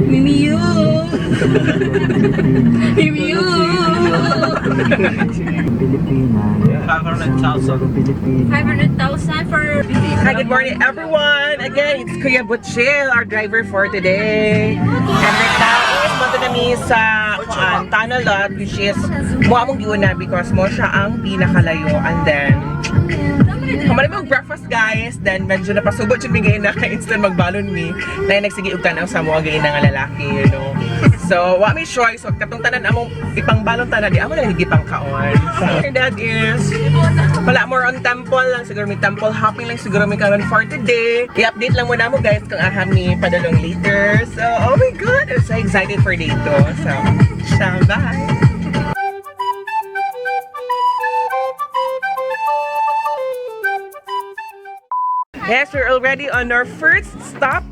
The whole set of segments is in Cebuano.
Mimiyu! Mimiyu! 500,000 for Hi, good morning, everyone! Again, it's Kuya Butchil, our driver for today. And right now is punta nami sa kuan, Tanah Lot, which is mo among giuna because mo siya ang pinakalayo. And then, kamali mo breakfast, guys. Then medyo napasubot yun mi na instant magbalon mi. Na nagsige og tanaw sa mo ang nga lalaki. So, wa mi choice. So, katong tanan among ipangbalon tanan di amo na gipang kaon. So, that is wala, more on temple lang siguro may temple hopping lang siguro may karon for today. I-update lang muna mo, guys, kung aha mi padulong later. So, oh my God, I'm so excited for day 2. So, siya, bye! Yes, we're already on our first stop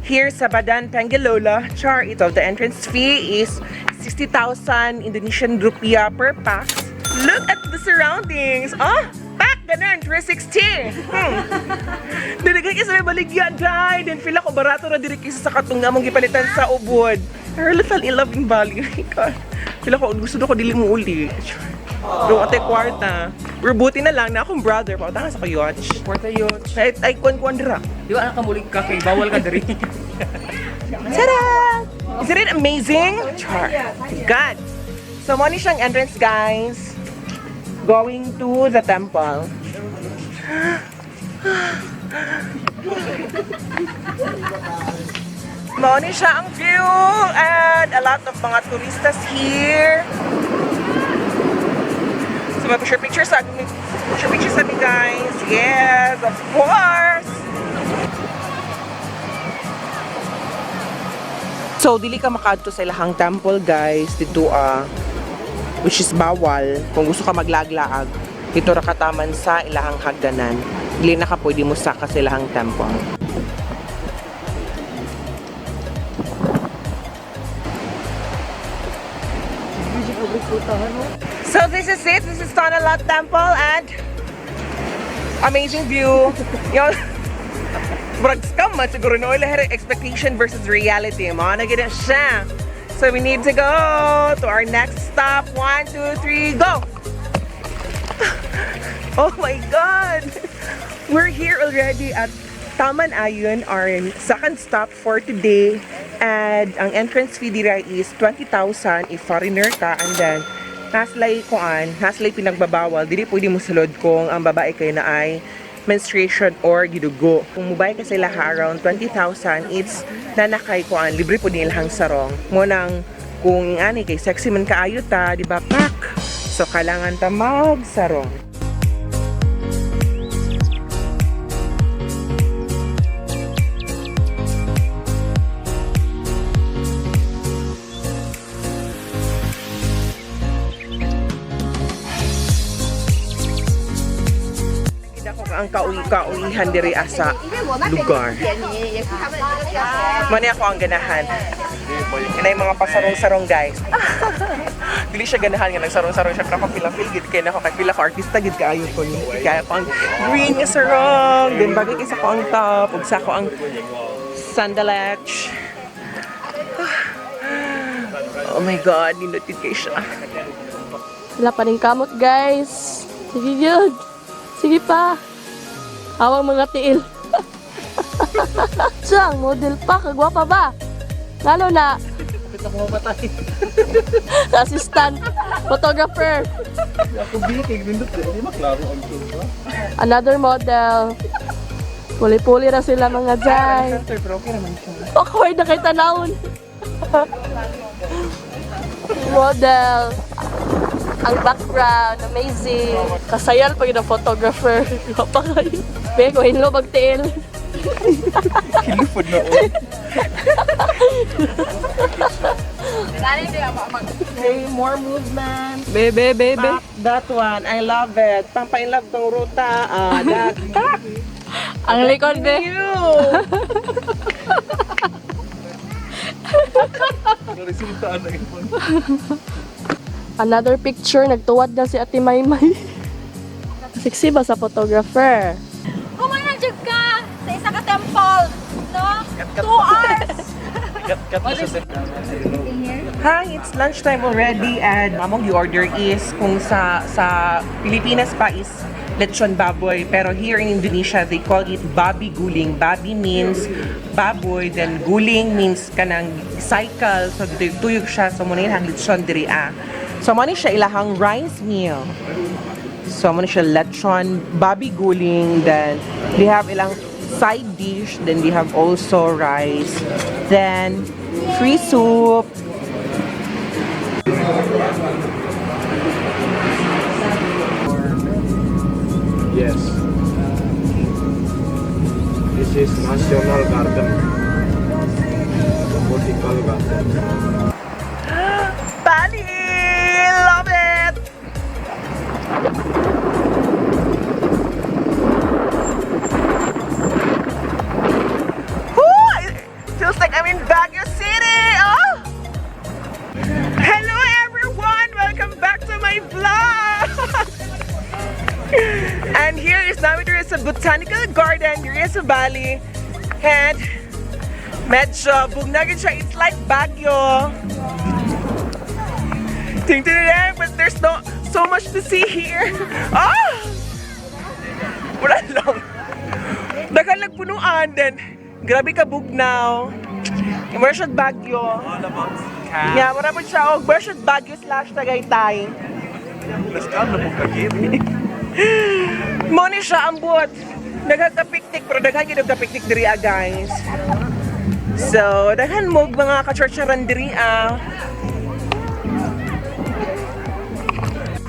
here sa Badan Pengelola. Char, ito, the entrance fee is 60,000 Indonesian rupiah per pax. Look at the surroundings! Ah! Pak! Ganun! 360! Dili kay sa may baligya, guys! Then feel ako barato ra diri kaysa sa katong among gipalitan sa Ubud. I really fell in love in Bali. Oh my God. Feel ako, gusto ko dili mo uli. Pero ate kwarta. Pero buti na lang na akong brother. Pautangan sa ko yacht. Kwarta yacht. Ay, ay kuan kuan dira. Di ba nakamulig ka kay bawal ka diri? Tada! Isn't it amazing? Char. God. So, mo ni siyang entrance, guys. Going to the temple. Mo ni siya ang view and a lot of mga turistas here. So, mag-picture picture sa picture picture sa mi, guys. Yes, of course. So, dili ka makadto sa ilahang temple, guys, dito which is bawal kung gusto ka maglaglaag. Dito ra kataman sa ilahang hagdanan. Dili na ka pwede mo saka sa ilahang temple. So this is it. This is Tanah Lot Temple and amazing view. Yung murag scam man siguro no lahi expectation versus reality mo na gid siya. So we need to go to our next stop. One, two, three, go! Oh my God! We're here already at Taman Ayun, our second stop for today. And ang entrance fee dira is 20,000 if foreigner ka. And then, naslay kuan, naslay pinagbabawal. Dili pwede mo sulod kung ang babae kayo na ay menstruation or gidugo. Kung mubayad ka sa ilaha around 20,000, it's nanakay kuan, libre po nilahang sarong. Mo nang kung ani kay sexy man kaayo ta, di ba pak? So kailangan ta magsarong. Kita ko ang kauwi-kauwihan diri asa lugar. Mani ako ang ganahan. Kanay mga pasarong-sarong, guys. Dili siya ganahan nga nagsarong-sarong siya pero ako pila feel gid kay nako kay pila ko artista gid kaayo ko ni. Kaya ko ang green nga sarong, then bagay kay sa ko ang top ug sa ko ang sandalette. Oh my God, nindot gid kay siya. Wala pa rin kamot, guys. Sige yun. Sige pa. Awang mga tiil. Siyang, model pa. Kagwapa ba? Lalo na. Kapit ako mamatay. Assistant. Photographer. Ako bikig nindot eh. Di maklaro ang tour. Another model. Puli-puli na sila mga jay. Filter bro, okay naman siya. Awkward na kay tanawon. Model. Ang background, amazing. Kasayal pag yung photographer. Gwapa kayo. Be, kung hinlo magtiil. Kilupod na oh. Okay, more movement. Be be be be. Pak, that one. I love it. Pampain love tong ruta. Ah, that. Pak! Ang likod, be. You! Resulta na yun. Another picture, nagtuwad na si Ate Maymay. Sexy ba sa photographer? Kumanang jud ka sa isa ka temple, no? 2 hours! Cut mo siya sa. Hi, it's lunchtime already and among the order is kung sa Pilipinas pa is lechon baboy, pero here in Indonesia they call it babi guling. Babi means baboy, then guling means kanang cycle. So tuyog siya, so mo na ilang lechon diri ah. So mo ni siya ilahang rice meal. So mo ni siya lechon babi guling, then they have ilang side dish, then they have also rice, then free soup. Yes. This is National Garden. Botanical Garden. Bali! Love it! Woo! It feels like I'm in Baguio City! Oh! Hello everyone! Welcome back to my vlog! And here is namin diri sa Botanical Garden, diri sa Bali. And medyo bugnagin siya. It's like Baguio. Ting ting ting, but there's no so much to see here. Ah! Wala lang. Daghan nagpunuan then grabe ka bugnaw. Mura siya Baguio. All about cat. Yeah, mura po siya og mura siya Baguio/Tagaytay. Let's na po kagit. Mo ni siya ambot. Daghan ka picnic pero daghan gyud og ka picnic diri ah, guys. So, daghan mo og mga ka-churcharan diri ah.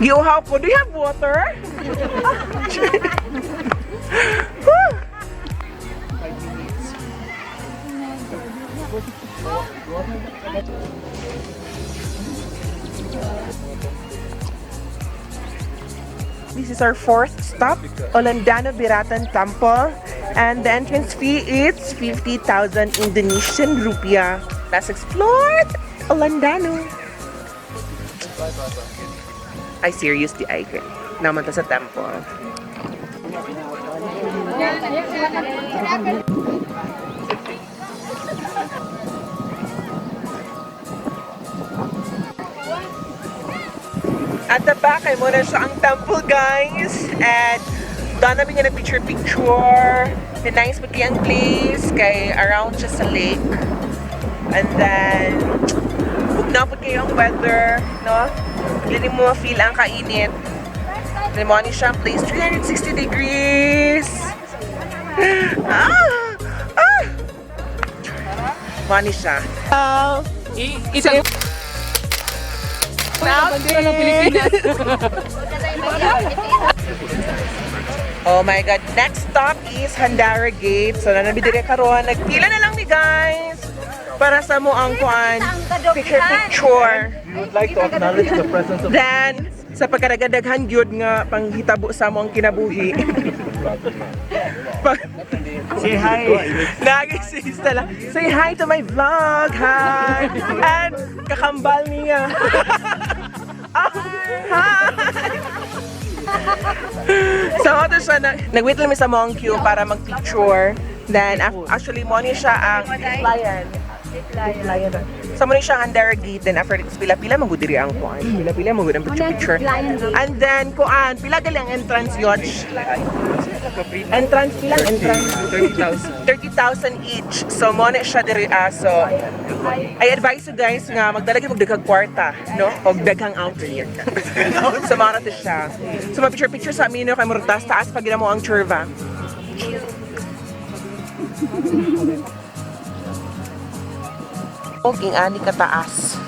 Giuhaw po. Do you have water? Whew. This is our fourth stop, Olandano Biratan Temple. And the entrance fee is 50,000 Indonesian rupiah. Let's explore Olandano. I seriously, I can. Naman ta sa temple. At the back ay muna siya ang temple, guys. And doon namin nga na picture-picture. The nice po ang place kay around siya sa lake. And then, bugna po kayo ang weather, no? Hindi mo ma-feel ang kainit. Then, mo ni siya ang place, 360 degrees. Ah! Ah! Mo ni siya. Oh, Isang bandera ng Pilipinas. Oh my God. Next stop is Handara Gate. So, nanabi dire karon. Nagpila na lang ni guys para sa mo ang kuan. Picture picture. We would like to acknowledge the presence of Then sa pagkadagadaghan gyud nga panghitabo sa mo ang kinabuhi. Pag Say hi! Lagi si Stella. Say hi to my vlog. Hi. And kakambal niya. Oh, hi. So, ito siya, na, nag-wait lang mi sa mong queue para mag-picture. Then, actually, mo ni siya ang lion. Lion. So, mo ni siya ang Handara Gate. Then, after this, pila-pila, magudiri ang kuan. Pila-pila, magud ang picture-picture. And then, kuan, pila gali ang entrance yacht. Entrance, pila ang entrance? 30,000. 30,000 each. So, mo na siya diri ah. So, I advise you guys nga magdala gyud og daghang kwarta, no? Og daghang outfit. So, mao na to siya. So, ma-picture-picture sa amin no kay murag taas taas pag mo ang churva. Og ani kataas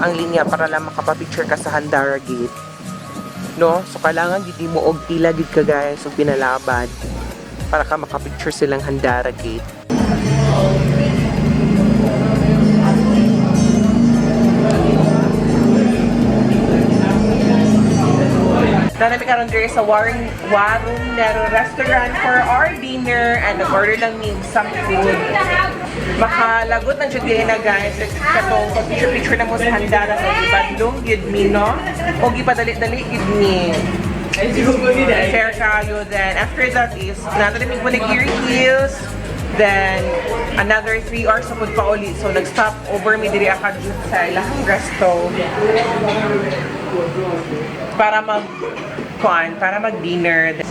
ang linya para lang makapa-picture ka sa Handara Gate. No? So, kailangan gid mo og pila gid ka guys og pinalabad para ka makapicture silang Handara Gate. Nanami karon diri sa Warung Warung Nero Restaurant for our dinner and nag-order lang mi og some food. Makalagot ng jud na guys katong pag picture picture na mo sa Handara sa gibadlong gyud mi, no? O gipadali-dali gyud mi. Fair kayo then. After that is, natali mig Manigiri Hills. Then another 3 hours sa pud pauli. So nag-stop over mi diri ka sa ilahang resto para mag kuan, para mag-dinner. Ito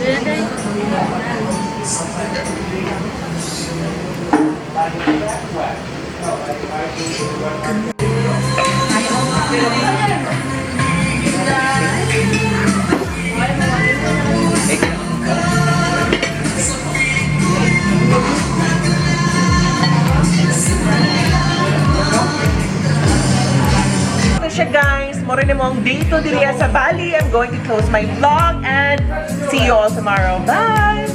siya, guys. Mao ni among day 2 diri sa Bali. I'm going to close my vlog and see you all tomorrow. Bye!